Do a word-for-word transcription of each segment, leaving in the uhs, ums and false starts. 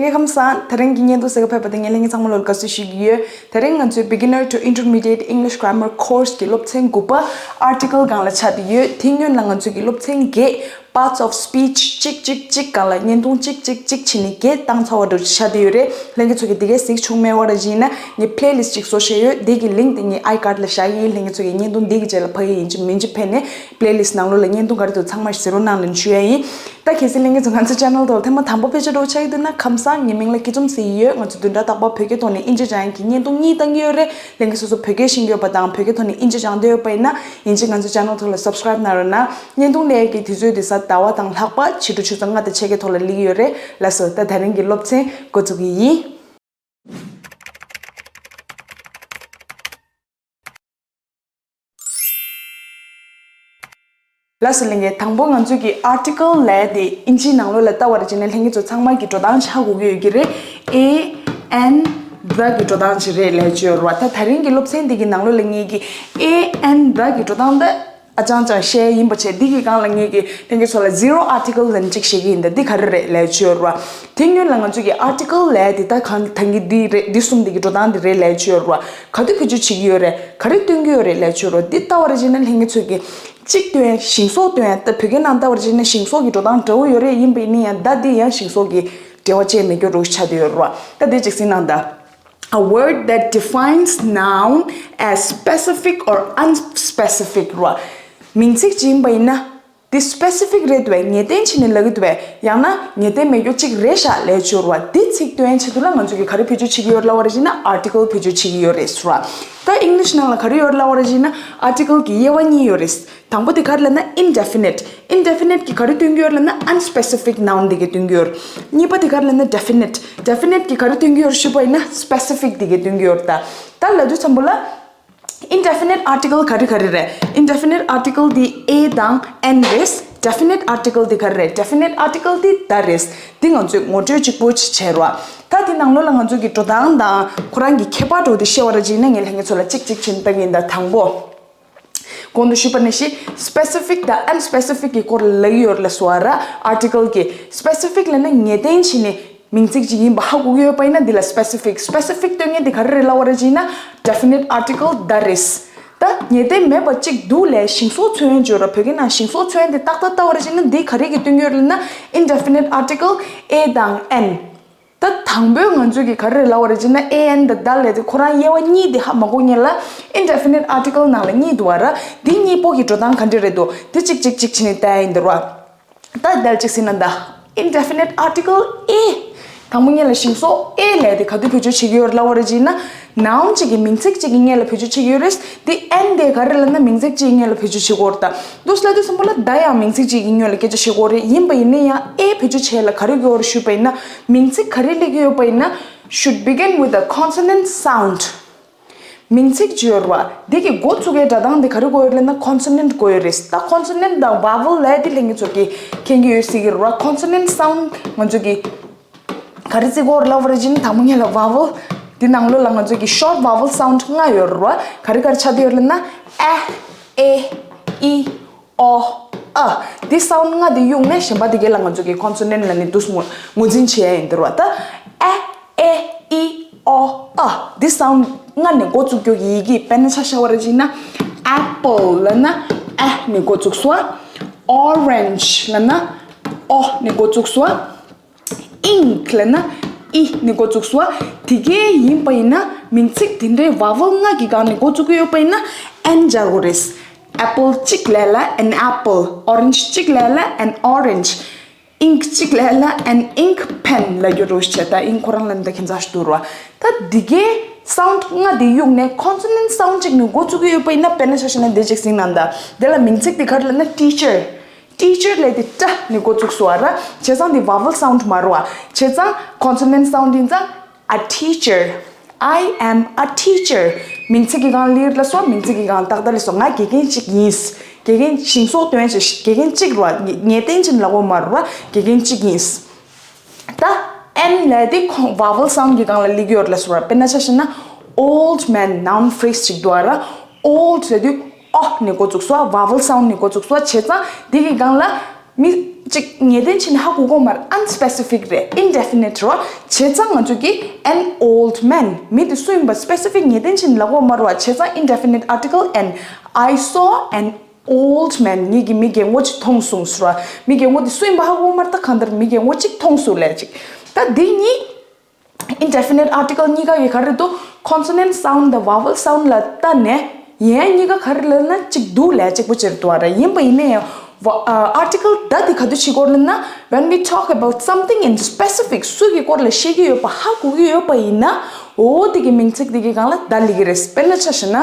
ལྷན་རྒྱས་ཁམས་བཟང་། དེ་རིང་གི་བརྙན་ཐུང་གཟིགས་ག་ཕེབས་པ་དེ་ལ་ལྷན་རྒྱས་ཚང་མ་ལོ་དགའ་བསུ་ཞུ་གི་ཡོད། དེ་རིང་ང་ཚོའི་Beginner to Intermediate English Grammar Course གི་སློབ་ཚན་དགུ་པ་Article སྒང་ལ་ཆགས་བསྡད་ཡོད། དེ་སྔོན་ལ་ང་ཚོའི་གི་སློབ་ཚན་བརྒྱད། Parts of speech གཅིག་གཅིག་གཅིག་སྒང་ལ་བརྙན་ཐུང་གཅིག་གཅིག་གཅིག་བྱས་ནས་བརྒྱད་བཏང་ཚར་བ་འདྲ་ཆགས་བསྡད་ཡོད་རེད། ལྷན་རྒྱས་ཚོ་གིས་དེ་ག་གཟིགས་བྱུང་མེད་པ་རེད་བྱས་ན་ངས་playlist གཅིག་བཟོ་བཞག་ཡོད། དེ་གི་link དེ་ངས་icard ལ་བཞག་གི་ཡིན། ལྷན་རྒྱས་ཚོ་གིས་བརྙན་ཐུང་འདི་གི་རྗེས་ལ་ཕ་གི་ཡིན་གཅིག་མིན་གཅིག་ཕེབས་ནས་playlist ནང་ལོགས་ལ་བརྙན་ཐུང་ག་རེ་འདུག་ཚང་མ་གཟིགས་རོགས་གནང་ལབ་ཞུ་ཡ་ཡིན། ད་གལ་སྲིད་ལྷན་རྒྱས་ཚོ་ང་ཚོ་channel ཐོག་ཐེངས་མ་དང་པོ་ཕེབས་ཆ་འདྲ་བོ་ཆགས་ཀྱི་འདུག་ན་ཁམས་བཟང་། ངའི་མིང་ལ་སྐྱིད་འཛོམས་ཟེར་གྱི་ཡོད། ང་ཚོ་བདུན་ཕྲག་རྟག་པར་བོད་སྐད་ཐོག་ནས་དབྱིན་ཇི་སྦྱང་ཡག་གི་བརྙན་ཐུང་གཉིས་བཏང་གི་ཡོད་རེད། ལྷན་རྒྱས་སོ་སོ་བོད་སྐད་ཤེས་ཀྱི་ཡོད་པ་དང་བོད་སྐད་ཐོག་ནས་དབྱིན་ཇི་སྦྱང་འདོད་ཡོད་པ་ཡིན་ན་ཡིན་གཅིག་ང་ཚོ་channel ཐོག་ལ་subscribe གནང་རོགས་གནང་། བརྙན་ཐུང་སླེབས་ཡག་གི་དུས་ཚོད་དེ་གཟའ་ཟླ་བ་དང་ལྷག་པ་ཕྱི་དྲོ་ཆུ་ཚོད་ལྔ་དང་ཕྱེད་ཀའི་ཐོག་ལ་སླེབས་ཀྱི་ཡོད་རེད། ལགས་སོ། ད་དེ་རིང་གི་སློབ་ཚན་འགོ་འཛུགས་ཀྱི་ཡིན། ལགས་སོ་ལྷན་རྒྱས། དང་པོ་ང་ཚོས་ཀྱི་article ལབ་ཡག་དེ་དབྱིན་ཇིའི་ནང་ལོགས་ལ་བལྟ་བ་རེད་བྱས་ན་ལྷན་རྒྱས་ཚོ་ཚང་མ་གི་འགྲོ་སྟངས་ཆ་གོ་གི་ཡོད་ཀྱི་རེད། A N the གི་འགྲོ་སྟངས་ཅིག་རེད་ལབ་ཀྱི་ཡོད་རེད་བ། ད་དེ་རིང་གི་སློབ་ཚན་འདི་གི་ནང་ལོགས་ལ་ངས་ཀྱི་A N the གི་འགྲོ་སྟངས་འདི་ཨ་ཅང་ཅང་བཤད་ཡིན་པ་བྱས། འདི་གི་སྒང་ལ་ངས་ཀྱི་ལྷན་རྒྱས་ཚོ་ལ་zero article ལབ་ཅིག་བཤད་ཀྱི་ཡིན། ད་འདི་ག་རེ་རེད་ལབ་ཀྱི་ཡོད་རེད་བ། དེ་སྔོན་ལ་ང་ཚོས་ཀྱི་article ལབ་ཡག་དེ་ད་གང་ཐང་གི་འདི་རེད། འདི་གསུམ་འདི་གི་འགྲོ་སྟངས་འདི་རེད་ལབ་ཀྱི་ཡོད་རེད་བ། ག་དུས་བེད་སྤྱོད་བྱེད་ཀྱི་ཡོད་རེད། ག་རེ་སྟོན་གྱི་ཡོད་རེད་ལབ་ཀྱི་ཡོད་རེད་བ། འདི་ལྟ་བ་རེད་བྱས་ན་ལྷན་རྒྱས་ཚོས་ཀྱི་གཅིག་སྟོན་ཡག་ཞིང་སོགས་སྟོན་ཡག་ད་བོད་སྐད་ནང་ལྟ་བ་རེད་བྱས་ན་ཞིང་སོགས་ཀྱི་འགྲོ་སྟངས་འདྲ་བོ་ཡོད་རེད། ཡིན་པ་ཡིན་ན་ཡང་ད་འདི་ཡང་ཞིང་སོགས་ཀྱི་འབྲེལ་བ་བཅད་མེད་རྒྱུ་འདྲ་བོ་ཆགས་བསྡད་ཡོད་རེད་བ། ད་འདི་གཅིག་གཟིགས་གནང་ད། A word that defines noun as specific or unspecific རེད་བ། མིང་ཚིག་ཅིག་ཡིན་པ་ཡིན་ན་འདི་specific རེད་འདུག་པས། ངེས་གཏན་བྱས་ནས་ལབ་ཀྱི་འདུག་པས། ཡང་ན་ངེས་གཏན་མེད་རྒྱུ་གཅིག་རེད་ཤག་ལབ་ཀྱི་ཡོད་རེད་བ། འདི་ཚིག་སྟོན་ཆེད་དུ་ལ་ང་ཚོས་ཀྱི་ག་རེ་བེད་སྤྱོད་བྱེད་ཀྱི་ཡོད་རེད་ལབ་པ་རེད་བྱས་ན་article བེད་སྤྱོད་བྱེད་ཀྱི་ཡོད་རེད་ཟེར་བ། ད་English ནང་ལ་ག་རེ་ཡོད་རེད་ལབ་པ་རེད་བྱས་ན་article གི་དབྱེ་བ་གཉིས་ཡོད་རེད། དང་པོ་དེ་ག་རེ་ལབ་ན་indefinite། indefinite གི་ག་རེ་སྟོན་གྱི་ཡོད་ལབ་ན་unspecific noun དེ་གི་སྟོན་གྱི་ཡོད། གཉིས་པ་དེ་ག་རེ་ལབ་ན་definite། definite གི་ག་རེ་སྟོན་གྱི་ཡོད་ཞུས་པ་ཡིན་ན་specific དེ་གི་སྟོན་གྱི་ཡོད། ད་ད་ལབ་དུས་ཙམ་པོ་ལ་indefinite article ག་རེ་ག་རེ་རེད། indefinite article དེ་a དང་an རེད། definite article དེ་ག་རེ་རེད། definite article དེ་the རེད། འདི་ང་ཚོས་ངོ་སྤྲོད་གཅིག་པོ་ཅིག་བྱས་རོགས། ད་དེ་ནང་ལོགས་ལ་ང་ཚོས་ཀྱི་འགྲོ་སྟངས་དང་ཁོ་རང་གི་ཁྱད་པར་འདྲ་བོ་དེ་བཤད་པ་རེད་བྱས་ན་ངས་ལྷན་རྒྱས་ཚོ་ལ་གཅིག་གཅིག་བྱས་ནས་ལྟ་གི་ཡིན། ད་དང་པོ། གོང་དུ་ཞུས་པ་ནང་བཞིན་specific དང་unspecific གི་སྐོར་ལ་ལབ་ཀྱི་ཡོད་ལབ་སོང་བ་ར། article གི་specific ལབ་ན་ངེས་གཏན་བྱས་ནས་མིང་ཚིག་ཅིག་ཡིན་པ་ཧ་གོ་གི་ཡོད་པ་ཡིན་ན་འདི་ལ་specific། specific སྟོན་མཁན་དེ་ག་རེ་རེད་ལབ་པ་རེད་བྱས་ན་definite article the རེད། ད་ངེས་གཏན་མེད་པ་གཅིག་འདུག་ལབ་ཞིང་སོགས་མཚོན་ཡོད་ཅོག་ར། བོད་སྐད་ནང་ཞིང་སོགས་མཚོན་ཡོད་དེ་ཏག་ཏག་ལྟ་བ་རེད་བྱས་ན་འདི་ག་རེ་གི་སྟོན་གྱི་ཡོད་ལབ་ན་indefinite article a དང་an། ད་དང་པོའི་ང་ཚོས་ཀྱི་ག་རེ་རེད་ལབ་པ་རེད་ཅེ་ན་a an དང་the ལབ་དེ་ཁོ་རང་དབྱེ་བ་གཉིས་དེ་ཧ་མ་གོ་མཁན་ལ་indefinite article ནང་ལ་གཉིས་འདུག་བ་ར། འདི་གཉིས་པོ་གི་འགྲོ་སྟངས་ག་འདྲ་རེད་འདུག་དེ་གཅིག་གཅིག་གཅིག་བྱས་ནས་བལྟ་ཡ་ཡིན་འདུག་ར། ད་འདི་ལ་གཅིག་ཟེར་ན་ད་indefinite article a དང་པོ་ཉིད་ལ་ཞིང་སོགས་a ལབ་དེ་ག་དུས་བེད་སྤྱོད་བྱེད་ཀྱི་ཡོད་རེད་ལབ་པ་རེད་ཅེ་ན། noun གཅིག་གི་མིང་ཚིག་གཅིག་གི་སྔོན་ལ་བེད་སྤྱོད་བྱེད་ཀྱི་ཡོད་རེད། འདི་an དེ་ག་རེ་ལབ་ན་མིང་ཚིག་གཅིག་གི་སྔོན་ལ་བེད་སྤྱོད་བྱེད་ཀྱི་ཡོད་རེད། ད་འདུག་སེ་ལབ་དུས་ཙམ་པོ་ལ་the ཡང་མིང་ཚིག་གཅིག་གི་སྔོན་ལ་སྐད་ཆ་བཤད་ཀྱི་ཡོད་རེད། ཡིན་པ་ཡིན་ན་ཡང་a བེད་སྤྱོད་བྱེད་ཡ་ལ་ག་རེ་དགོས་རེད་ཞུས་པ་ཡིན་ན་མིང་ཚིག་ག་རེ་སླེབས་ཀྱི་ཡོད་པ་ཡིན་ན་should begin with a consonant sound མིང་ཚིག་ཅིག་ཡོད་རེད་བ། འདི་གི་འགོ་བཙུགས་ཡའི་སྒྲ་གདངས་འདི་ག་རེ་དགོས་ཡོད་རེད་ལབ་ན་consonant དགོས་ཡོད་རེད། ད་consonant དང་vowel ལབ་ཡ་འདི་ལྷན་རྒྱས་ཚོ་གིས་མཁྱེན་གྱི་ཡོད་སྲིད་ཀྱི་རེད་བ། consonant sound ང་ཚོ་གིས་ག་རེ་བརྩི་དགོས་རེད་ལབ་པ་རེད་ཅེ་ན་དང་པོ་ཉིད་ལ་vowel། འདི་ནང་ལོགས་ལ་ང་ཚོ་གི་short vowel sound ལྔ་ཡོད་རེད་བ། ག་རེ་ག་རེ་ཆགས་བསྡད་ཡོད་རེད་ལབ་ན་a, e, i, o, u འདི་sound ལྔ་འདི་གཡུགས་ནས་གཞན་པ་འདི་གས་ལ་ང་ཚོ་གི་consonant ལབ་ནས་འདུག་སེ་ངོས་ངོས་འཛིན་བྱེད་ཡ་ཡིན་འདུག་རེད་བ། ད་a, e, i, o, u འདི་sound ལྔ་ནས་འགོ་བཙུགས་རྒྱུ་ཡི་གེ་དཔེར་ན་ཆ་བཞག་པ་རེད་ཅེ་ན་apple ལབ་ན་a ནས་འགོ་བཙུགས་སོང་། orange ལབ་ན་o ནས་འགོ་བཙུགས་སོང་། ink ལབ་ན་e ནས་འགོ་བཙུགས་སོང་། དེ་གས་ཡིན་པ་ཡིན་ན་མིང་ཚིག་དེ་འདྲའི་vowel ལྔ་གི་སྒང་ནས་འགོ་བཙུགས་ཀྱི་ཡོད་པ་ཡིན་ན་an སྦྱར་དགོས་རེད། apple གཅིག་ལབ་ཡ་ལ་an apple། orange གཅིག་ལབ་ཡ་ལ་an orange། ink གཅིག་ལབ་ཡ་ལ་an ink pen ལབ་རྒྱུ་རེད་བ། བྱས་ད་ink ཁོ་རང་ལ་འདི་ཁྱད་མཚར་ཞིག་འདུག་རེད་བ། ད་འདི་གས་sound ལྔ་དེ་གཡུགས་ནས་consonant sound གཅིག་ནས་འགོ་བཙུགས་ཀྱི་ཡོད་པ་ཡིན་ན་དཔེར་ན་ཆ་བཞག་ན་འདི་གཅིག་གཟིགས་གནང་ད། དེ་ལ་མིང་ཚིག་དེ་ག་རེ་ལབ་ན་teacher། teacher ལབ་དེ་ཏྲ་ནས་འགོ་བཙུགས་སོང་བ་ར། བྱས་ཙང་དེ་vowel sound མ་རེད་བ། བྱས་ཙང་consonant sound ཡིན་ཙང་a teacher། I am a teacher མིང་ཚིག་གི་སྒང་ལ་ལབ་སོང་། མིང་ཚིག་གི་སྒང་ཏག་ཏག་ལབ་སོང་། ང་དགེ་རྒན་གཅིག་ཡིན། དགེ་རྒན་ཞིང་སོགས་སྟོན་ཅིག་དགེ་རྒན་གཅིག་རེད་བ། ངེས་གཏན་ཅིག་ལབ་དགོས་མ་རེད་བ། དགེ་རྒན་གཅིག་ཡིན། ད་an ལབ་དེ་ཁོང་vowel sound གི་སྒང་ལ་སླེབས་ཀྱི་ཡོད་རེད་ལབ་སོང་ར། དཔེར་ན་ཆ་བཞག་ན་old man noun phrase ཅིག་འདུག་བ་ར། old ལབ་དུས་o ནས་འགོ་བཙུགས་སོང་། vowel sound ནས་འགོ་བཙུགས་སོང་། བྱས་ཙང་འདི་གི་སྒང་ལ་མི་ གཅིག་ངེས་གཏན་བྱས་ནས་ཧ་གོ་གོ་མ་རེད། unspecific རེད། indefinite རེད་བ། བྱས་ཙང་ང་ཚོ་གིས an old man མི་དེ་སུ་ཡིན་པ་specific ངེས་གཏན་བྱས་ནས་ལབ་གོ་མ་རེད་བ། བྱས་ཙང་indefinite article an. I saw an old man ངེད་ཀྱིས་མི་རྒན་པོ་ཅིག་མཐོང་སོང་ཟེར་བ། མི་རྒན་པོ་དེ་སུ་ཡིན་པ་ཧ་གོ་མ་རེད། ད་གང་ལྟར་མི་རྒན་པོ་ཅིག་མཐོང་སོང་ལབ་ཅིག་ད་འདི་གཉིས། indefinite article གཉིས་ཀ་གི་ག་རེ་འདུག consonant sound དང་vowel sound ལ་ལྟ་ནས་ཡན་གཉིས་ཀ་ག་རེ་ལབ་ན་གཅིག་འདུག་ལབ་གཅིག་པོ་ཅིག་རེད་འདུག་བ་ར། ཡིན་པ་ཡིན་ན་ཡང་ཨ་article ད་དེ་ག་དུས་བྱེད་དགོས་ལབ་ན། When we talk about something in specific སུ་གི་སྐོར་ལ་བཤད་ཀྱི་ཡོད་པ་ཧ་གོ་གི་ཡོད་པ་ཡིན་ན། འོ་དེ་གི་མིང་ཚིག་དེ་གི་སྒང་ལ་ད་ལབ་ཀྱི་རེད། དཔེར་ན་ཆ་བཞག་ན།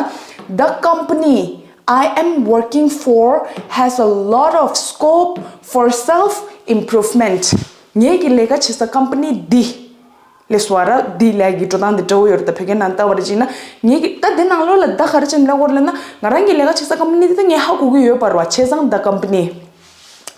The company I am working for has a lot of scope for self improvement. ངེད་ཀྱི་ལས་ཀ་བྱེད་ས་company འདི། ལགས་སོ་ར། འདི་ལབ་ཀྱི་འགྲོ་སྟངས་འདི་འདྲ་བོ་ཡོད་རེད། ད་བོད་སྐད་ནང་ལྟ་བ་རེད་བྱས་ན། ངེད་ཀྱི་ད་འདི་ནང་ལོགས་ལ་ད་ག་རེ་བྱས་ནས་ལབ་དགོས་རེད་ལབ་ན། ང་རང་གི་ལས་ཀ་བྱེད་ས་company འདི་ད་ངས་ཧ་གོ་གི་ཡོད་པ་རེད་བ། བྱས་ཙང་the company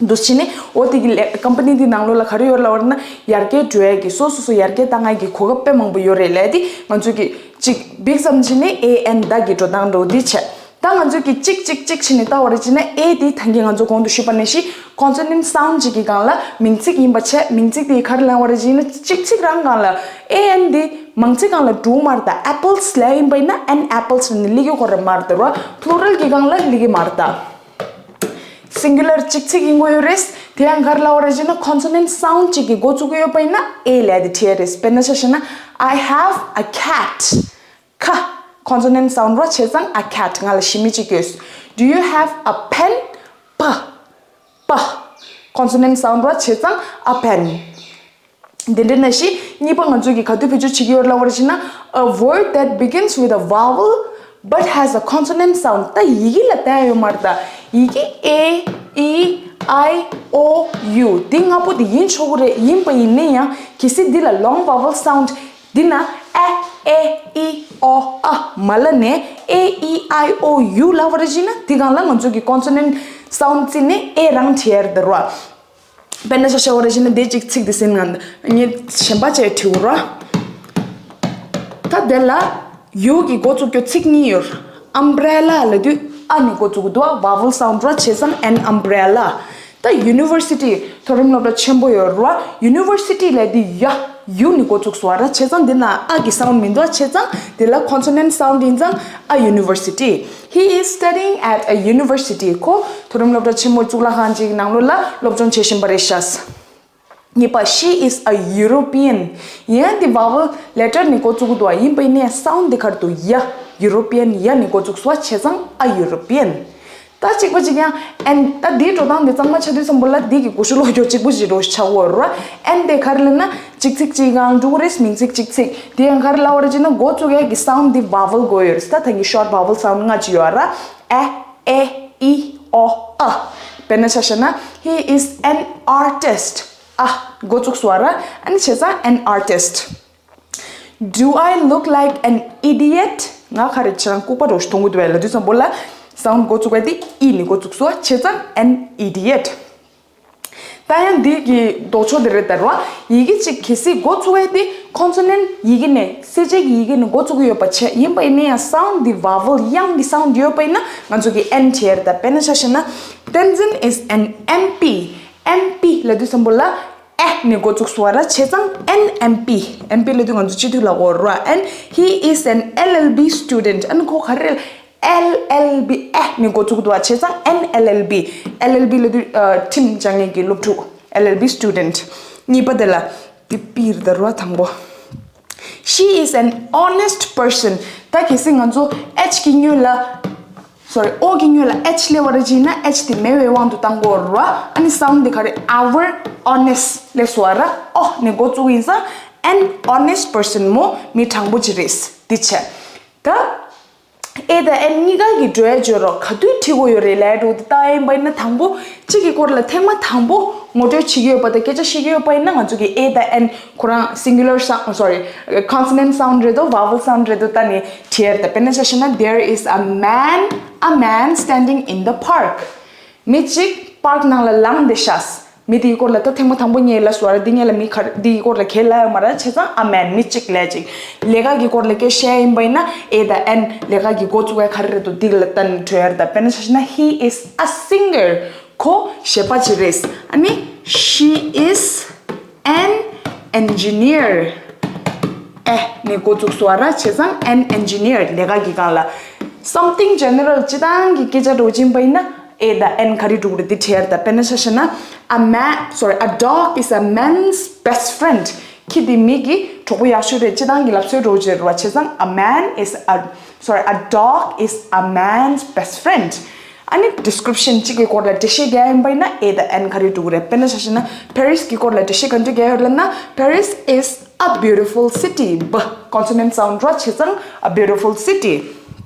འདུག་བྱས་ནས་འོ་དེ་གི་ལས་company འདི་ནང་ལོགས་ལ་ག་རེ་ཡོད་ལབ་པ་རེད་ན། ཡར་རྒྱས་འགྲོ་ཡས་ཀྱི་སོ་སོ་སོ་ཡར་རྒྱས་བཏང་ཡས་ཀྱི་གོ་སྐབས་དཔེ་མང་པོ་ཡོད་རེད་ལབ་དེ། ང་ཚོ་གི་གཅིག་འབིགས་ཙམ་བྱས་ནས་an the གི་འགྲོ་སྟངས་འདྲ་བོ་འདི་བྱས། ད་ང་ཚོས་ཀྱི་གཅིག་གཅིག་གཅིག་བྱས་ནས་ལྟ་བ་རེད་བྱས་ན། a དེ་ད་གིན་ང་ཚོ་གོང་དུ་ཞུས་པ་ནང་བཞིན་consonant sound གཅིག་གི་སྒང་ལ་མིང་ཚིག་ཡིན་པ་བྱས། མིང་ཚིག་དེ་ག་རེ་ལབ་པ་རེད་བྱས་ན། གཅིག་ཚིག་རང་སྒང་ལ་an འདི་མང་ཚིག་སྒང་ལ་འགྲོ་གི་མ་རེད། ད་apples ལབ་ཡིན་པ་ཡིན་ན་an apples ལབ་ནས་སླེབས་ཀྱི་ཡོད་རེད་མ་རེད་ད་ར། plural གི་སྒང་ལ་སླེབས་ཀྱི་མ་རེད་ད། singular གཅིག་ཚིག་ཡིན་དགོས་ཡོད་རེད། དེ་ཡང་ག་རེ་ལབ་པ་རེད་བྱས་ན། consonant sound གཅིག་གི་འགོ་བཙུགས་ཀྱི་ཡོད་པ་ཡིན་ན་a ལབ་དེ་བྲིས་ཡ་རེད། དཔེར་ན་ཆ་བཞག་ན། I have a cat. ཁ consonant sound ར། བྱས་ཙང་a cat ང་ལ་ཞི་མི་གཅིག་ཡོད། Do you have a pen? པ། པ consonant sound ར། བྱས་ཙང་a pen. འདི་འདྲ་ནང་བཞིན་གཉིས་པ་ང་ཚོས་ཀྱི་ག་དུས་བེད་སྤྱོད་བྱེད་ཀྱི་ཡོད་ལབ་པ་རེད་བྱས་ན། A word that begins with a vowel but has a consonant sound. ད་ཡི་གེ་ལ་བལྟས་ཡོད་མ་རེད། ད་ཡི་གེ་a, e, i, o, u འདི་ལྔ་པོ་དེ་ཡིན་ཆོག་གི་རེད། ཡིན་པ་ཡིན་ན་ཡང་གལ་སྲིད་འདི་ལ་long vowel sound འདི་ན་a, e, i, o, a མ་ལབ་ནས་a, e, i, o, u ལབ་པ་རེད་བྱས་ན། འདི་སྒང་ལ་ང་ཚོས་ཀྱི་consonant sound བརྩིས་ནས་a རང་བྲིས་ཡ་རེད་ད་ར། དཔེར་ན་ཆ་བཞག་པ་རེད་བྱས་ན། འདི་གཅིག་ཚིག་འདི་ཟིན་ང་ངས་གཞན་པ་བྱས་བྲིས་དགོས་ར། ད་དེ་ལ་u གི་འགོ་བཙུགས་རྒྱུ་ཚིག་གཉིས་ཡོད། Umbrella ལབ་དུས་a ནས་འགོ་བཙུགས་འདུག vowel sound ར། བྱས་ཙང་an umbrella. ད་university མཐོ་རིམ་སློབ་གྲྭ་ཆེན་པོ་ཡོད་ར། University ལབ་དུས་ཡ་u ནས་འགོ་བཙུགས་སོང་བ་ར། བྱས་ཙང་འདི་ན་a གི་sound མི་འདུག་བྱས་ཙང་འདི་ལ་consonant sound ཡིན་ཙང་a university. He is studying at a university. ཁོ་མཐོ་རིམ་སློབ་གྲྭ་ཆེན་མོའི་གཙུག་ལག་ཁང་ཅིག་ནང་ལོགས་ལ་སློབ་སྦྱོང་བྱེད་བཞིན་པ་རེད་ཤག་གཉིས་པ། She is a European. ཡ་འདི་vowel letter ནས་འགོ་བཙུགས་འདུག་བ། ཡིན་པ་ཡིན་ནའི་sound འདི་ག་རེ་འདུག་ཡ། European ཡ་ནས་འགོ་བཙུགས་སོང་བ། བྱས་ཙང་a European. ད་གཅིག་པ་གཅིག་ཡང་an. ད་འདིའི་འགྲོ་སྟངས་འདི་གཙང་མ་ཆགས་དུས་ཙམ་པ་ལ་འདི་གི་གོ་ཤུ་ལོག་རྒྱུ་གཅིག་པ་གཅིག་འགྲོ་ཆགས་ཡོད་ར། an དེ་ག་རེ་ལབ་ན་གཅིག་ཚིག་གཅིག་སྒང་འགྲོ་གི་རེད། མིང་ཚིག་གཅིག་ཚིག་དེ་ཡང་ག་རེ་ལབ་པ་རེད་བྱས་ན། འགོ་བཙུགས་ཡ་གི་sound འདི་vowel དགོས་ཡོད་རེད། ད་ད་གིན་short vowel sound ལྔ་ཅིག་ཡོད་ར། a, e, i, o, a. དཔེར་ན་ཆ་བཞག་ན། He is an artist. a འགོ་བཙུགས་སོང་བ་ར། ཨ་ནི་བྱས་ཙང་an artist. Do I look like an idiot? ང་ག་རེ་བྱས་ན་ལྐུགས་པ་འདྲ་བོ་ཞིག་མཐོང་གི་འདུག་བས་ལབ་དུས་ཙམ་པ་ལ་sound འགོ་བཙུགས་པ་དེ་e ནས་འགོ་བཙུགས་སོང་བ། བྱས་ཙང་an idiot. ད་ཡང་འདི་གི་ལྡོག་ཕྱོགས་དེ་རེད་ད་ར། ཡི་གེ་གཅིག་གལ་སྲིད་འགོ་བཙུགས་པ་དེ་consonant ཡི་གེ་ནས་གསལ་བྱེད་ཀྱི་ཡི་གེ་ནས་འགོ་བཙུགས་ཀྱི་ཡོད་པ་བྱས། ཡིན་པ་ཡིན་ན་ཡང་sound འདི་vowel དབྱངས་ཀྱི་sound ཡོད་པ་ཡིན་ན་ང་ཚོ་གིས་an བྱས་རེད། ད་དཔེར་ན་ཆ་བཞག་ན། Tenzin is an M P. M P ལབ་དུས་ཙམ་པ་ལ་a ནས་འགོ་བཙུགས་སོང་བ་ར། བྱས་ཙང་an M P. M P ལབ་དུས་ང་ཚོ་སྤྱི་འཐུས་ལབ་ཀྱི་ཡོད་ར། And he is an L L B student. ཨ་ནི་ཁོ་ག་རེ་རེད། L L B a ནས་འགོ་བཙུགས་འདུག་བ། བྱས་ཙང་an L L B. L L B ལབ་དུས་ཨ་ཁྲིམས་སྦྱང་མཁན་གྱི་སློབ་ཕྲུག L L B student. གཉིས་པ་དེ་ལ་དེ་པི་རེད་ད་ར། དང་པོ། She is an honest person. ད་གལ་སྲིད་ང་ཚོ་H གི་སྔོན་ལ། Sorry, O གི་སྔོན་ལ་H སླེབས་པ་རེད་བྱས་ན་H དེ་མེད་པའི་དབང་དུ་བཏང་དགོས་རེད་བ། ཨ་ནི་sound དེ་ག་རེ། Our honest ལབ་སོང་བ་ར། O ནས་འགོ་བཙུགས་ཡིན་ཙང་an honest person མོ་མི་དྲང་པོ་ཅིག་རེད། འདི་བྱས། ད་a དང་an གཉིས་ཀ་གི་འགྲོ་ཡ་བརྗོད་རོགས་ག་དུས་བྲིས་དགོས་ཡོད་རེད་ལབ་འགྲོ་འདི་ལྟ་ཡིན་པ་ཡིན་ན། དང་པོ་གཅིག་གི་སྐོར་ལ་ཐེངས་མ་དང་པོ་ངོ་སྤྲོད་བྱེད་ཀྱི་ཡོད་པ་དང་སྐད་ཆ་བཤད་ཀྱི་ཡོད་པ་ཡིན་ན། ང་ཚོ་གི་a དང་an ཁོ་རང་singular sound, sorry, consonant sound རེད་དོ། vowel sound རེད་དོ། ད་ནི་བྲིས་ཡ་རེད། ད་དཔེར་ན་ཆ་བཞག་ན། There is a man, a man standing in the park. མི་གཅིག་པཱརྐ་ནང་ལ་ལངས་བསྡད་ཤག་མི་དེའི་སྐོར་ལ་ད་ཐེངས་མ་དང་པོ་ངས་ལབ་སོང་བ་ར། འདི་ངས་ལ་མི་ག་རེ་འདིའི་སྐོར་ལ་གས་ལབ་ཡོད་མ་ར། བྱས་ཙང་a man མི་གཅིག་ལབ་ཅིག་ལས་ཀ་གི་སྐོར་ལ་སྐད་བཤད་ཡིན་པ་ཡིན་ན། a དང་an ལས་ཀ་གི་འགོ་བཙུགས་ཡ་ག་རེ་རེད་འདུག་འདི་ལ་ལྟ་ནས་བྲིས་ཡ་རེད། ད་དཔེར་ན་ཆ་བཞག་ན། He is a singer. ཁོ་གཞས་པ་ཅིག་རེད། ཨ་ནི། She is an engineer. ཨེ་ནི་འགོ་བཙུགས་སོང་བ་ར། བྱས་ཙང་an engineer ལས་ཀ་གི་སྒང་ལ། Something general སྤྱིར་བཏང་གི་སྐད་ཆ་འདྲ་བོ་ཅིག་ཡིན་པ་ཡིན་ན། ཨེ་དང་an ག་རེ་འགྲོ་གི་རེད། འདི་བྲིས་ཡ་རེད། ད་དཔེར་ན་ཆ་བཞག་ན། A man, sorry, a dog is a man's best friend. ཁྱི་དེ་མི་གི་གྲོགས་པོ་ཡག་ཤོས་རེད། སྤྱིར་བཏང་གི་ལབ་སྲོལ་འདྲ་བོ་ཅིག་རེད་བ། བྱས་ཙང་a man is a, sorry, a dog is a man's best friend. ཨ་ནི་description གཅིག་གི་སྐོར་ལ་འགྲེལ་བཤད་རྒྱག་ཡིན་པ་ཡིན་ན། ཨེ་དང་an ག་རེ་འགྲོ་གི་རེད། དཔེར་ན་ཆ་བཞག་ན་Paris གི་སྐོར་ལ་འགྲེལ་བཤད་ག་འདྲ་རྒྱག་ཡོད་ལབ་ན། Paris is a beautiful city. B consonant sound ར། བྱས་ཙང་a beautiful city.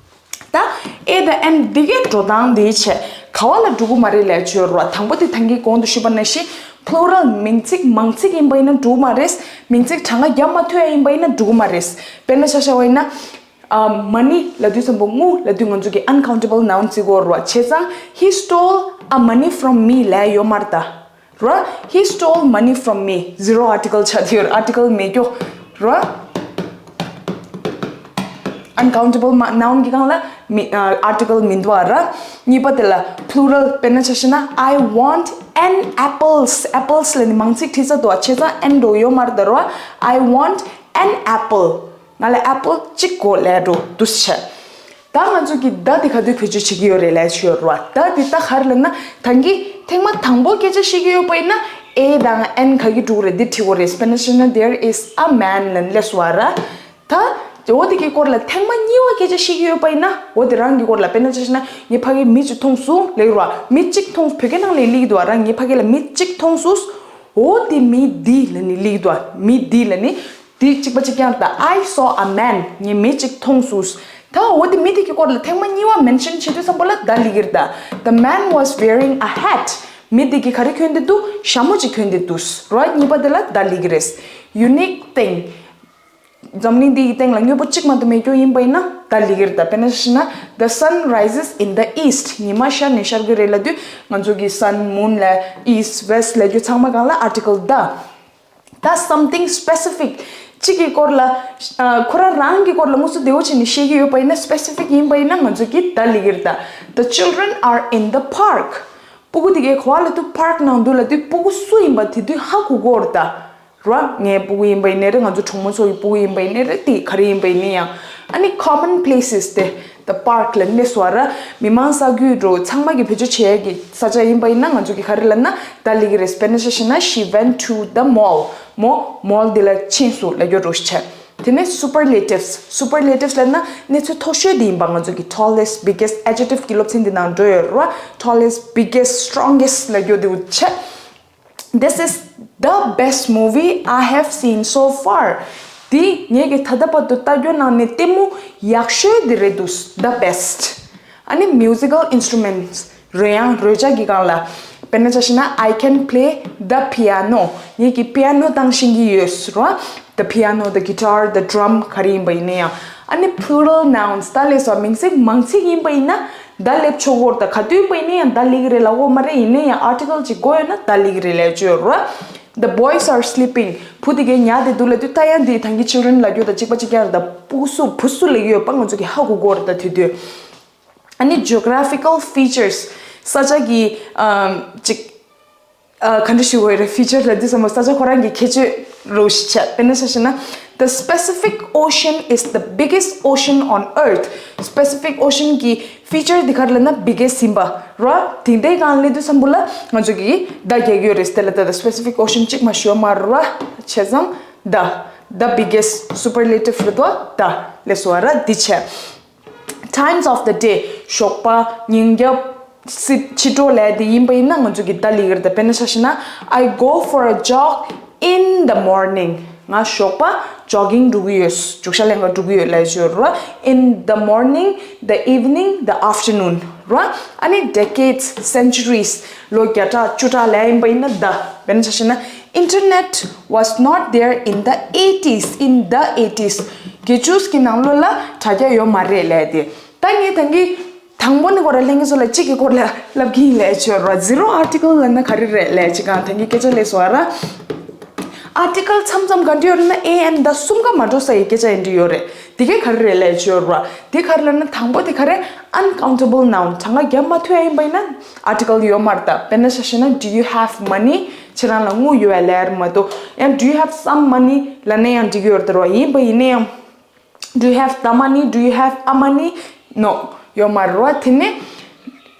ད་ཨེ་དང་an འདི་གའི་འགྲོ་སྟངས་འདིའི་ཆེད་ག་བ་ལ་འགྲོ་གི་མ་རེད་ལབ་ཡ་ཅིག་ཡོད་རེད་བ། དང་པོ་དེ་ད་གིན་གོང་དུ་ཞུས་པ་ནང་བཞིན་plural མིང་ཚིག་མང་ཚིག་ཡིན་པ་ཡིན་ན་འགྲོ་གི་མ་རེད། མིང་ཚིག་གྲངས་ཀ་བརྒྱབ་མ་ཐུབ་ཡ་ཡིན་པ་ཡིན་ན་འགྲོ་གི་མ་རེད། དཔེར་ན་ཆ་བཞག་པ་ཡིན་ན། ཨ། money ལབ་དུས་ཙམ་པོ། དངུལ་ལབ་དུས་ང་ཚོ་གི་uncountable noun བརྩི་གི་ཡོད་རེད་བ། བྱས་ཙང་he stole a money from me ལབ་ཡ་ཡོད་མ་རེད་ད། ར། He stole money from me. Zero article ཆགས་ཀྱི་ཡོད་རེད། article མེད་ཀྱོག་ར། uncountable མ- noun གི་སྒང་ལ་མི- ཨ། article མི་འདུག་ཨ་ར། གཉིས་པ་དེ་ལ་plural དཔེར་ན་ཆ་བཞག་ན། I want an apples. apples ལབ་ནི་མང་ཚིག་བྲིས་ཚར་འདུག་ཨ། བྱས་ཙང་an འགྲོ་ཡོད་མ་རེད་ད་ར། I want an apple. ང་ལ་apple གཅིག་དགོས་ལབ་འགྲོ་འདུག་སེ་བྱས། ད་ང་ཚོ་གིས་the དེ་ག་དུས་བེད་སྤྱོད་བྱེད་ཀྱི་ཡོད་རེད་ལབ་ཡ་ཅིག་ཡོད་རེད་བ། the དེ་ད་ག་རེ་ལབ་ན། ད་གིན་ཐེངས་མ་དང་པོ་སྐད་ཆ་བཤད་ཀྱི་ཡོད་པ་ཡིན་ན། ཨེ་དང་an ག་གི་འགྲོ་གི་རེད། འདི་བྲིས་དགོས་རེད། དཔེར་ན་ཆ་བཞག་ན། There is a man ལབ་ནས་སླེབས་སོང་བ་ར། ད་འོ་དེ་གི་སྐོར་ལ་ཐེངས་མ་གཉིས་པ་སྐད་ཆ་བཤད་ཀྱི་ཡོད་པ་ཡིན་ན། འོ་དེ་རང་གི་སྐོར་ལ། དཔེར་ན་ཆ་བཞག་ན། ངས་ཕ་གིར་མི་གཅིག་མཐོང་སོང་ལབ་ཀྱི་ཡོད་རེད་བ། མི་གཅིག་མཐོང་། བོད་སྐད་ནང་ལ་སླེབས་ཀྱི་འདུག་བ་ར། ངས་ཕ་གི་ལ་མི་གཅིག་མཐོང་སོང་། འོ་དེ་མི་འདི་ལབ་ནས་སླེབས་ཀྱི་འདུག་བ། མི་འདི་ལབ་ནས། དེ་གཅིག་པ་གཅིག་རྐྱང་རེད་ད། I saw a man. ངས་མི་གཅིག་མཐོང་སོང་། ད་འོ་དེ་མི་དེ་གི་སྐོར་ལ་ཐེངས་མ་གཉིས་པ་mention བྱེད་དུས་ཙམ་པོ་ལ་the སླེབས་ཀྱི་རེད་ད། The man was wearing a hat. མི་དེ་གིས་ག་རེ་གྱོན་བསྡད་འདུག་ཞྭ་མོ་གཅིག་གྱོན་བསྡད་འདུག་ར། གཉིས་པ་དེ་ལ་the སླེབས་ཀྱི་རེད། Unique thing. འཛམ་གླིང་འདི་ཡི་སྟེང་ལ་དངོས་པོ་གཅིག་མ་གཏོགས་མེད་རྒྱུ་ཡིན་པ་ཡིན་ན་the སླེབས་ཀྱི་རེད་ད། དཔེར་ན་ཆ་བཞག་ན། The sun rises in the east. ཉི་མ་ཤར་ནས་ཤར་གྱི་རེད་ལབ་དུས་ང་ཚོ་གི་sun, moon ལབ། east, west ལབ་རྒྱུ་ཚང་མ་སྒང་ལ་article the. ད་something specific གཅིག་གི་སྐོར་ལ། ཨ། ཁོ་རང་རང་གི་སྐོར་ལ་དངོས་སུ་བདེ་བོ་བྱས་ནས་བཤད་ཀྱི་ཡོད་པ་ཡིན་ན། specific ཡིན་པ་ཡིན་ན་ང་ཚོ་གིས་the སླེབས་ཀྱི་རེད་ད། The children are in the park. སྤུ་གུ་དེ་གའི་ག་བ་ལ་འདུག park ནང་འདུག་ལབ་དུས་སྤུ་གུ་སུ་ཡིན་པ་དེ་དུས་ཧ་གོ་གི་ཡོད་རེད་ད། ར། ངའི་སྤུ་གུ་ཡིན་པ་ཡིན་ནའི་རེད། ང་ཚོ་གྲོགས་མོ་ཚོ་ཡི་སྤུ་གུ་ཡིན་པ་ཡིན་ནའི་རེད། དེ་ག་རེ་ཡིན་པ་ཡིན་ནའི་ཡང་། ཨ་ནི་common places དེ། the park ལ་གནས་སོ་ར། མི་མང་ས་རྒྱུས་འགྲོ་ཚང་མ་གི་བེད་སྤྱོད་བྱེད་ཡ་གི་ས་ཆ་ཡིན་པ་ཡིན་ན་ང་ཚོ་གི་ག་རེ་ལབ་ན་the སླེབས་ཀྱི་རེད། དཔེར་ན་ཆ་བཞག་ན། She went to the mall. མོ་mall འདི་ལ་ཕྱིན་སོང་ལབ་རྒྱུ་འདྲ་བོ་ཞིག་བྱས། དེ་ནས་superlatives. superlatives ལབ་ན་གནས་ཚུལ་མཐོ་ཤོས་དེ་ཡིན་པ། ང་ཚོ་གི་tallest, biggest, adjective གི་སློབ་ཚན་འདི་ནང་འགྲོ་ཡོད་ར། tallest, biggest, strongest ལབ་རྒྱུ་འདྲ་བོ་བྱས། This is the best movie I have seen so far. འདི་ངས་ཀྱི་ད་ལྟ་བར་དུ་ལྟ་རྒྱུ་ནང་ནས་ལྟད་མོ་ཡག་ཤོས་འདི་རེད་འདུག the best. ཨ་ནི་musical instruments རོལ་དབྱངས་རོལ་ཆ་གི་སྒང་ལ། དཔེར་ན་ཆ་བཞག་ན། I can play the piano. ངས་ཀྱི་piano བཏང་ཤེས་ཀྱི་ཡོད་ཟེར་བ། The piano, the guitar, the drum ག་རེ་ཡིན་པ་ཡིན་ན་ཡང་། ཨ་ནི་plural nouns ད་ལས་སོགས་མིང་ཚིག་མང་ཚིག་ཡིན་པ་ཡིན་ན་the སླེབས་ཆོག་གི་ཡོད་རེད་ད། ག་དུས་ཡིན་པ་ཡིན་ན་ཡང་the སླེབས་ཀྱི་རེད་ལབ་ཀྱི་ཡོད་མ་རེད། ཡིན་ན་ཡང་article གཅིག་དགོས་ཡོད་ན་the སླེབས་ཀྱི་རེད་ལབ་ཀྱི་ཡོད་རེད། The boys are sleeping. བུ་དེ་གའི་ཉལ་བསྡད་འདུག་ལབ་དུས་ད་ཡང་འདི་ད་གིན་children ལབ་རྒྱུ་དང་གཅིག་པ་གཅིག་རྐྱང་རེད་ད། སྤུ་གུ་སུ་བུ་སུ་ལབ་ཀྱི་ཡོད་པ་ང་ཚོ་གིས་ཧ་གོ་གི་ཡོད་རེད་ད། དེ་དུས། ཨ་ནི་geographical features ས་ཆ་གི་ཨམ་ཅིག་ཨ་ག་འདྲ་ཞིག་ཡོད་རེད། feature ལབ་དུས་ཙམ་པ་ས་ཆ་ཁོ་རང་གི་ཁྱད་ཆོས་རོ་ཞིག་ཆགས། དཔེར་ན་ཆ་བཞག་ན། The Pacific Ocean is the biggest ocean on earth. Pacific Ocean གི་feature འདི་ག་རེ་ལབ་ན་biggest ཡིན་པ་ར། དེ་འདྲའི་སྒང་སླེབས་དུས་ཙམ་པོ་ལ་ང་ཚོ་གིས་the རྒྱག་གི་ཡོད་རེད། དེ་ལ་ད་the Pacific Ocean གཅིག་མ་ཞུ་བ་མ་རེད་བ། བྱས་ཙང་the, the biggest superlative རེད་དོ། the སླེབས་སོང་བ་ར། འདི་བྱས། Times of the day ཞོགས་པ། ཉིན་རྒྱབ། སྲིད། ཕྱི་དྲོ་ལབ་དེ་ཡིན་པ་ཡིན་ན་ང་ཚོ་གིས་the སླེབས་ཀྱི་རེད་ད། དཔེར་ན་ཆ་བཞག་ན། I go for a jog in the morning. ང་ཞོགས་པ་jogging འགྲོ་གི་ཡོད། རྒྱུག་ཤར་ལེན་ག་འགྲོ་གི་ཡོད་ལབ་ཡོད་ར། In the morning, the evening, the afternoon ར། ཨ་ནི་decades, centuries ལོ་བརྒྱ་ཕྲག་བཅུ་ཕྲག་ལབ་ཡིན་པ་ཡིན་ན་the། དཔེར་ན་ཆ་བཞག་ན། Internet was not there in the eighties. In the eighties དགུ་བཅུ་གི་ནང་ལོགས་ལ་དྲ་རྒྱ་ཡོད་མ་རེད་ལབ་དེ། ད་ངས་ད་གིན་དང་པོ་ནས་ཁོ་རང་ལྷན་རྒྱས་ཚོ་ལ་གཅིག་གི་སྐོར་ལ་ལབ་ཀྱི་ཡིན་ལབ་བྱས་ར། zero article ལབ་ན་ག་རེ་རེད་ལབ་བྱས་གང་ད་གིན་སྐད་ཆ་སླེབས་སོང་བ་ར། ཨར་ཊི་ཀལ་མཚམས་མཚམས་ག་འདྲ་ཡོད་རེད་ན། A and the གསུམ་ཀ་མ་འགྲོ་ས་ཡི་སྐད་ཆ་ཡིན་འདྲ་ཡོད་རེད། དེ་གས་ག་རེ་རེད་ལབ་ཡ་ཅིག་ཡོད་རེད་བ། དེ་ག་རེ་ལབ་ན། དང་པོ་དེ་ག་རེ། uncountable noun། གྲངས་ཀ་བརྒྱབ་མ་ཐུབ་ཡ་ཡིན་པ་ཡིན་ན་ཨར་ཊི་ཀལ་ཡོད་མ་རེད་ད། དཔེར་ན་ཆ་བཞག་ན། Do you have money? ཁྱེད་རང་ལ་དངུལ་ཡོད་པས་ལབ་ཡ་རེད་མ་གཏོགས། ཡང་do you have some money ལབ་ན་ཡང་འགྲིག་གི་ཡོད་རེད་ད་རེད་བ། ཡིན་པ་ཡིན་ན་ཡང་། Do you have the money? Do you have a money? No, ཡོད་མ་རེད་བ། དེ་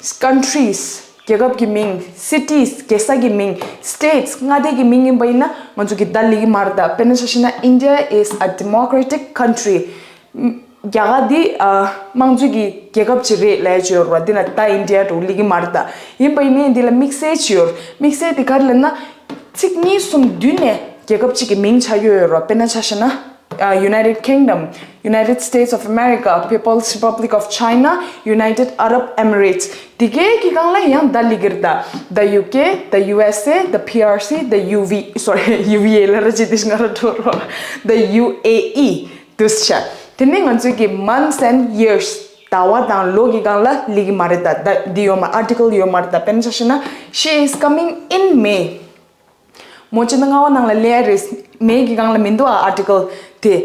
ནས་countries རྒྱལ་ཁབ་ཀྱི་མིང་། cities རྒྱལ་ས་གི་མིང་། states མངའ་སྡེ་གི་མིང་ཡིན་པ་ཡིན་ན་ང་ཚོ་གིས་the ལབ་ཀྱི་མ་རེད་ད། དཔེར་ན་ཆ་བཞག་ན། India is a democratic country. རྒྱ་གར་འདི་ཨ་དམངས་གཙོའི་གི་རྒྱལ་ཁབ་ཅིག་རེད་ལབ་ཡ་ཅིག་ཡོད་རེད་བ། འདི་ན་the India འགྲོ་ལབ་ཀྱི་མ་རེད་ད། ཡིན་པ་ཡིན་ནའི་འདི་ལ་དམིགས་བསལ་ཅིག་ཡོད་རེད། དམིགས་བསལ་དེ་ག་རེ་ལབ་ན། ཚིག་གཉིས་གསུམ་བསྡུས་ནས་རྒྱལ་ཁབ་ཅིག་གི་མིང་ཆགས་ཡོད་ཡོད་རེད་བ། དཔེར་ན་ཆ་བཞག་ན། ཨ་United Kingdom, United States of America, People's Republic of China, United Arab Emirates. དེ་གའི་གི་སྒང་ལ་ཡང་the ལབ་ཀྱི་རེད་ད། The U K, the U S A, the P R C, the U V, sorry, U V A ལབ་ར་ཅིག་དེ་ང་ར་འགྲོ་རོགས། The U A E དུ་ཤ། དེ་ནས་ང་ཚོའི་གི་months and years ཟླ་བ་དང་ལོ་གི་སྒང་ལ་ལབ་ཀྱི་མ་རེད་ད། the འདི་ཡོད་མ། ཨར་ཊི་ཀལ་ཡོད་མ་རེད་ད། དཔེར་ན་ཆ་བཞག་ན། She is coming in May. མོ་སྤྱི་ཟླ་ལྔ་པའི་ནང་ལ་སླེབས་ཡ་རེད། མེ་གི་སྒང་ལ་མི་འདུག་ཨ། ཨར་ཊི་ཀལ་དེ།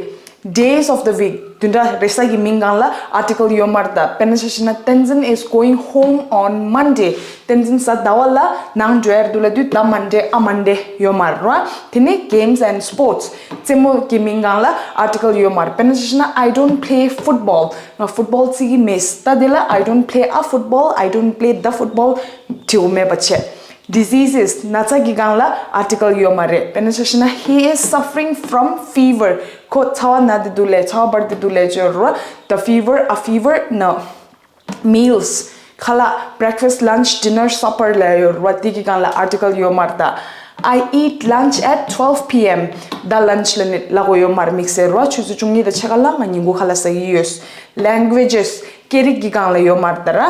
Days of the week བདུན་ཕྲག་རེས་གཟའ་གི་མིང་སྒང་ལ་ཨར་ཊི་ཀལ་ཡོད་མ་རེད་ད། དཔེར་ན་ཆ་བཞག་ན། Tenzin is going home on Monday. Tenzin གཟའ་ཟླ་བ་ལ་ནང་འགྲོ་ཡ་རེད་འདུག་ལབ་དུས་the Monday, a Monday ཡོད་མ་རེད་བ། དེ་ནས་games and sports རྩེད་མོ་གི་མིང་སྒང་ལ་ཨར་ཊི་ཀལ་ཡོད་མ་རེད། དཔེར་ན་ཆ་བཞག་ན། I don't play football. ང་ཕུཊ་བོལ་རྩེ་གི་མེད། ད་དེ་ལ་I don't play a football, I don't play the football བྲིས་དགོས་མེད་པ་བྱས། Diseases ན་ཚ་གི་སྒང་ལ་ཨར་ཊི་ཀལ་ཡོད་མ་རེད། དཔེར་ན་ཆ་བཞག་ན། He is suffering from fever. ཁོ་ཚ་བ་ན་བསྡད་འདུག་ལབ། ཚ་བ་འབར་བསྡད་འདུག་ལབ་ཅིག་ཡོད་རེད་བ། The fever, a fever, no. Meals ཁ་ལག breakfast, lunch, dinner, supper ལབ་ཡོད་རེད་བ། དེ་གི་སྒང་ལ་ཨར་ཊི་ཀལ་ཡོད་མ་རེད་ད། I eat lunch at twelve P M. the lunch ལབ་ནས་ལབ་དགོས་ཡོད་མ་རེད། དམིགས་བསལ་རེད་བ། ཆུ་ཚོད་བཅུ་གཉིས་དང་ཕྱེད་ཀ་ལ་ང་ཉིན་གུང་ཁ་ལག་ཟ་གི་ཡོད། Languages སྐད་རིགས་ཀྱི་སྒང་ལ་ཡོད་མ་རེད་ད་ར།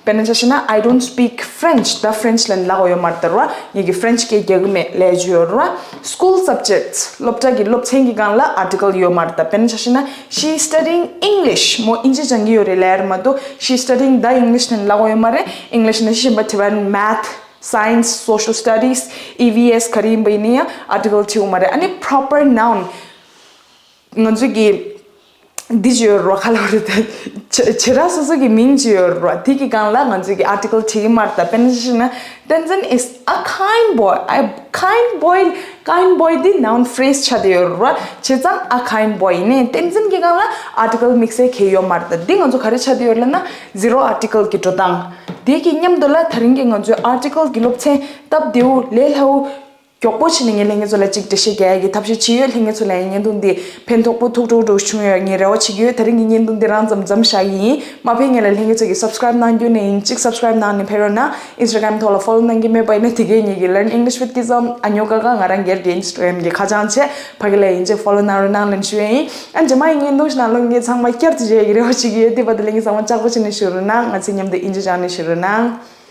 དཔེར་ན་ཆ་བཞག་ན། I don't speak French. the French ལབ་ནས་ལབ་དགོས་ཡོད་མ་རེད་ད་ར། ངེད་ཀྱིས་ཕ་རན་ཆི་སྐད་རྒྱག་གི་མེད་ལབ་ཅིག་ཡོད་རེད་བ། School subjects སློབ་གྲྭ་གི་སློབ་ཚན་གྱི་སྒང་ལ་ཨར་ཊི་ཀལ་ཡོད་མ་རེད་ད། དཔེར་ན་ཆ་བཞག་ན། She is studying English. མོ་དབྱིན་ཇི་སྦྱང་གི་ཡོད་རེད་ལབ་ཡ་རེད་མ་གཏོགས། She is studying the English ནས་ལབ་དགོས་ཡོད་མ་རེད། English ནས་ཤེས་པ་དེ་བར་math, science, social studies, E V S ག་རེ་ཡིན་པ་ཡིན་ན་ཡང་ཨར་ཊི་ཀལ་བྲིས་དགོས་མ་རེད། ཨ་ནི་proper noun ང་ཚོས་ཀྱི་འདི་ཅིག་ཡོད་རེད་བ། ཁ་ལོ་རེད་དེ། བྱེ་བྱེ་བྲག་སོ་སོ་གི་མིང་ཅིག་ཡོད་རེད་བ། དེ་གི་སྒང་ལ་ང་ཚོས་ཀྱི་ཨར་ཊི་ཀལ་བྲིས་ཀྱི་མ་རེད་ད། དཔེར་ན་ཆ་བཞག་ན། Tenzin is a kind boy. A kind boy, kind boy འདི་noun phrase ཆགས་བསྡད་ཡོད་རེད་བ། བྱས་ཙང་a kind boy ཡིན་ནའི་Tenzin གི་སྒང་ལ་ཨར་ཊི་ཀལ་དམིགས་བསལ་གང་ཡང་ཡོད་མ་རེད་ད། འདི་ང་ཚོ་ག་རེ་ཆགས་བསྡད་ཡོད་ལབ་ན། zero article གི་འགྲོ་སྟངས། དེ་གི་མཉམ་དུ་ལ་དེ་རིང་གི་ང་ཚོའི་ཨར་ཊི་ཀལ་གི་སློབ་ཚན་སྟབས་བདེ་བོ་ལས་སླ་བོ། མགྱོགས་པོ་བྱས་ནས་ངས་ལྷན་རྒྱས་ཚོ་ལ་གཅིག་འགྲེལ་བཤད་རྒྱག་ཡག་གི་ཐབས་ཤེས་བྱས་ཡོད། ལྷན་རྒྱས་ཚོ་ལ་ཡང་བརྙན་ཐུང་འདི་ཕན་ཐོགས་པོ་ཐུགས་སྤྲོ་སྤྲོ་བྱུང་ཡོད་ངས་རེ་བ་བྱེད་ཀྱི་ཡོད། དེ་རིང་གི་བརྙན་ཐུང་འདི་རང་ཙམ་མཚམས་བཞག་གི་ཡིན། མ་ཕེབས་སྔོན་ལ་ལྷན་རྒྱས་ཚོ་གིས་subscribe གནང་རྒྱུ་ནས་ཡིན། གཅིག་subscribe གནང་ནས་ཕེབས་རོགས་གནང་། Instagram ཐོག་ལ་follow གནང་གི་མེད་པ་ཡིན་ན་དེ་གའི་ངེད་ཀྱི་Learn English with Kizom ཨ་ཉོ་ཀ་ཀ་ང་རང་སྒེར་གྱི་Instagram གི་ཁ་བྱང་བྱས། ཕ་གི་ལ་ཡིན་ཅིག་follow གནང་རོགས་གནང་ལབ་ཞུ་ཡ་ཡིན། ཨ་རྗེས་མ་ཡི་བརྙན་ཐུང་ཞིག་ནང་ལོགས་ངེད་ཚང་མ་བསྐྱར་དུ་མཇལ་ཡག་གི་རེ་བ་བྱེད་ཀྱི་ཡོད། དེ་བར་དུ་ལྷན་རྒྱས་ཚང་མ་ལྕགས་པོ་བྱས་ནས་བཞུགས་རོགས་གནང་། ང་ཚོ་མཉམ་དུ་དབྱིན་ཇི་སྦྱངས་ནས་བཞུགས་རོགས་གནང་།